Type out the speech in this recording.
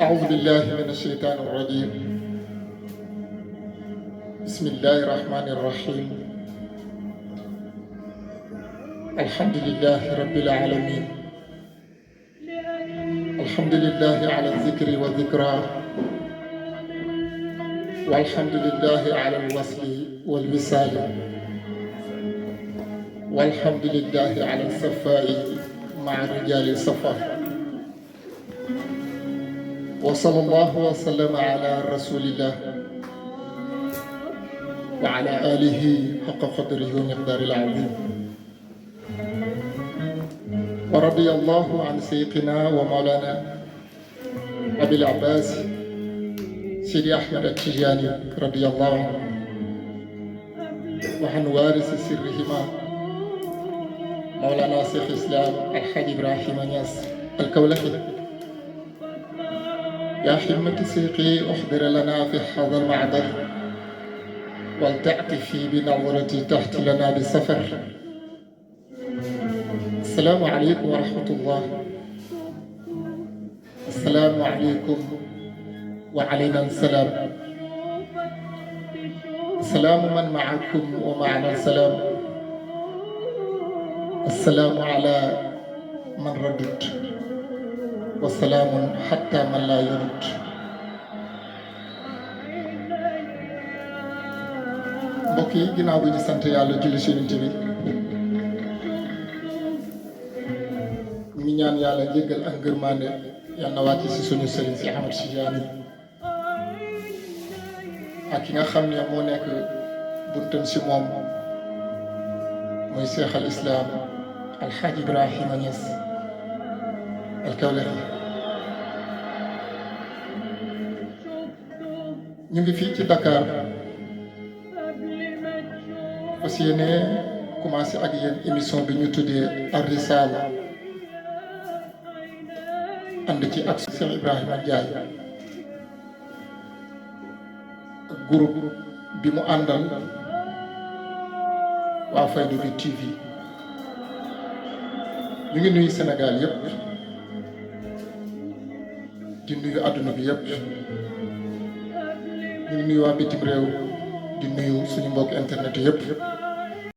أعوذ بالله من الشيطان الرجيم. بسم الله الرحمن الرحيم. الحمد لله رب العالمين. الحمد لله على الذكر والذكرى، والحمد لله على الوصل والوصال، والحمد لله على الصفاء مع الرجال الصفا. وصلى الله وسلم على رسول الله وعلى آله حق قدره ومقدار العظيم. ورضي الله عن سيدنا ومولانا أبي العباس سيدي أحمد التجاني رضي الله عنه، وعن وارث سرهما مولانا شيخ الإسلام الحاج إبراهيم نياس الكولخي. يا حمة سيقي أحضر لنا في هذا المعبر، ولتأتي بنظرة تحت لنا بسفر. السلام عليكم ورحمة الله. السلام عليكم وعلينا السلام. السلام من معكم ومعنا السلام. السلام على من ردت، والسلام حتى من لا يرد. mbokk yi ginnaaw bi ñu sant yàlla julli ci Yonent bi, ñu ñaan yàlla jéggal ak ngërmande yal na wàcc ci suñu sëriñ si Ahmad Tijaani ak ki nga xam ne moo nekk buntam si moom muy Cheikh al Islam Alxaaj Ibrahima Niass al-Kawlaxi. ñu ngi fii ci Dakar fas yéene commencé ak yéen émission bi ñu tuddee Ar-Risaala, ànd ci ak Cheikh Ibrahima Ndiaye ak groupe bi mu àndal waa Fayda bi TV. ñu ngi nuyu Sénégal yépp, di nuyu àdduna bi yépp, ñu ngi nuyu waa bitim réew, di nuyu suñu mbokk internet yépp.